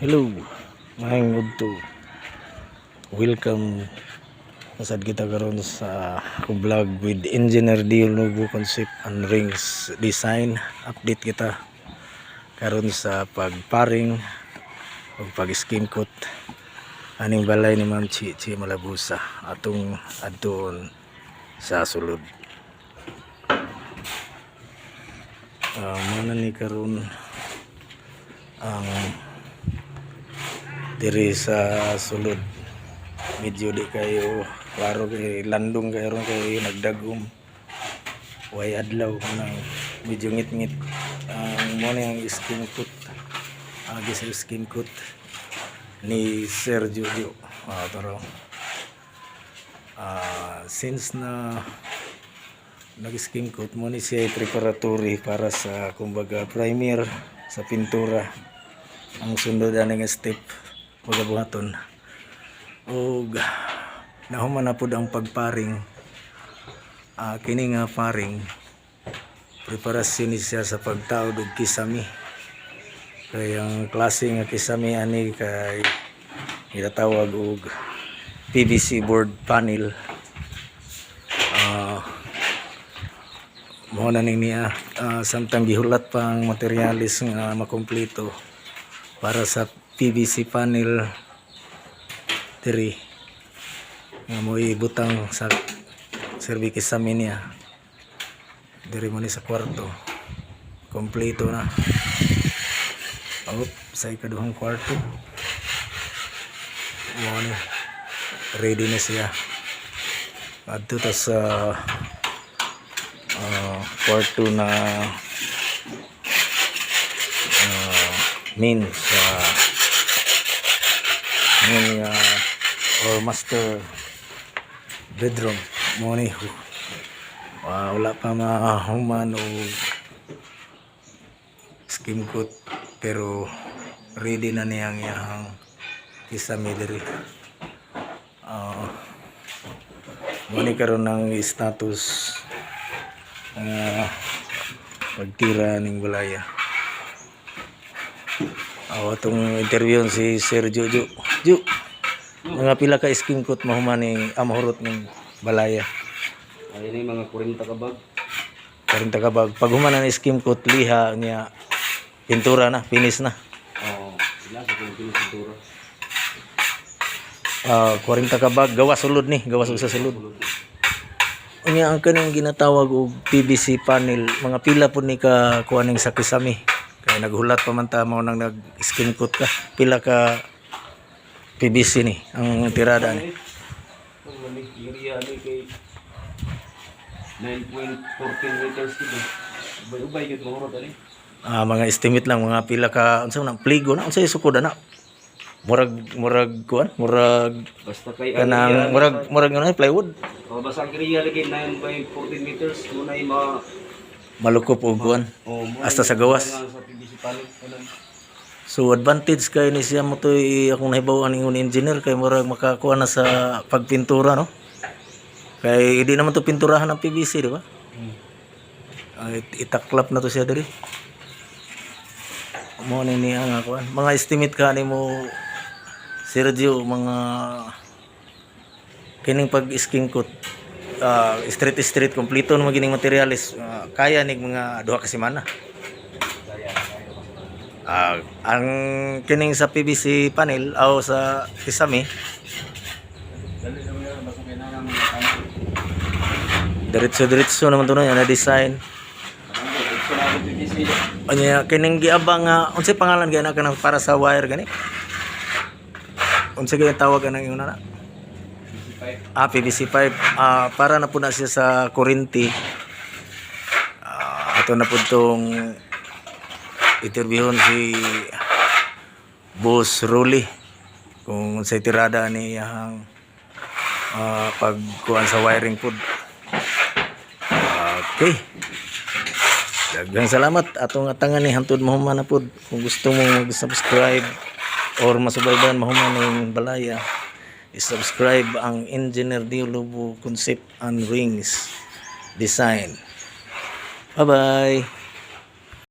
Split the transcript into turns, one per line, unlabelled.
Hello, maayong udto. Welcome nasad kita karon sa akong vlog with Engineer Dio Novo Concept and Rings Design. Update kita karon sa pagparing o pag-skim coat aning balay ni Ma'am Chi Chi Malabusa, atong adtuon sa sulod. Mao na ni karon ang diri sa sulod. Medyo di kayo klaro kay landong kayo ron kay nagdagom, way adlaw nang medyo ngit-ngit. Ang mo ni ang skim coat, agi sa skim coat ni Sir Jojo. Pero since na nag skim coat mo ni siya, preparatory para sa kumbaga primer sa pintura ang sunod ani nga step pagabuhaton. Ug nahuman na pud ang pagparing. Kini nga paring, preparasyon ni siya sa pagtaod og kisami, kay ang klase nga kisami ani kay ginatawag og PVC board panel. Mao na ning niya, samtang gihulat pa ang materyales nga makumpleto para sa PVC panel diri nga mo ibutang sa serbi kisame niya diri mo ni sa kwarto. Kompleto na. Oh, sa ikaduhang kwarto mo ni, ready na siya. Adto ta sa kwarto na main, sa main or master bedroom. Mo ni, wala pa mahuman og skim coat pero ready na niya ang iyang kisame diri. Mo ni karon ang status pagtira ning balaya. Atong interview si Sir Jojo. Jo, mga pila ka skim coat mahuman ning mahurot ning balaya?
Ay ni mga 40 ka bag.
40 ka bag. Pag human na ni skim coat, liha niya, pintura na, finish na.
Oo, sila sa kung pintura.
40 ka bag gawas sulod ni, gawas og sa sulod. Unya ang kaning ginatawag og PVC panel, mga pila po ni ka kuha ning sa kisame? Kay naghulat pa man ta, mao nang nag skim coat ka. Pila ka PVC ni ang tirada ni?
Ang manig area ni kay 9.14 meters gid. Ubay-ubay gid mahurot ani.
Mga estimate lang, mga pila ka, unsa man ang pligo na, unsa sukod na? Murag kuan, murag
Basta kay ang area
kanang
ni
murag ano, plywood.
Oh, basta ang area ni kay 9 by 14 meters munay ma
Malukop og kuan.
Oh, mo
Hasta sa gawas.
sa PVC panel kanang.
So advantage kay ni siya mo to, akong nahibaw-an ingon engineer kay murag makakuha na sa pagpintura, no? Kay hindi naman to pinturahan ng PVC, di ba?
Hmm.
Ay, itaklap na to siya diri. Mo ni niya nga kuan. Mga estimate ka nimo, Sergio, mga kining pag skim coat, straight straight kompleto na magining materyales, kaya nig mga 2 ka semana?
Kaya kaya pa.
Ang kining sa PVC panel o sa kisame?
Dali naman yan basta kailangan mga panel.
Diretso diretso naman to na design.
Kanang diretso na ang PVC.
Unya kining giabang nga, unsay pangalan gani kanang para sa wire gani? Unsa gani tawag anang ingon na?
PVC pipe.
Ah, PVC pipe. Para na po na siya sa kuryente. Ato na po itong interviewon si Boss Rolly kung sa tirada ni iyang pagkuan sa wiring pod. Okay. Daghang salamat, atong atangan ni hantod mahuman na pod. Kung gusto mo mag-subscribe or masubaybayan mahuman ning balaya, i-subscribe ang Engineer Dio Lobo Concept and Rings Design. Bye-bye.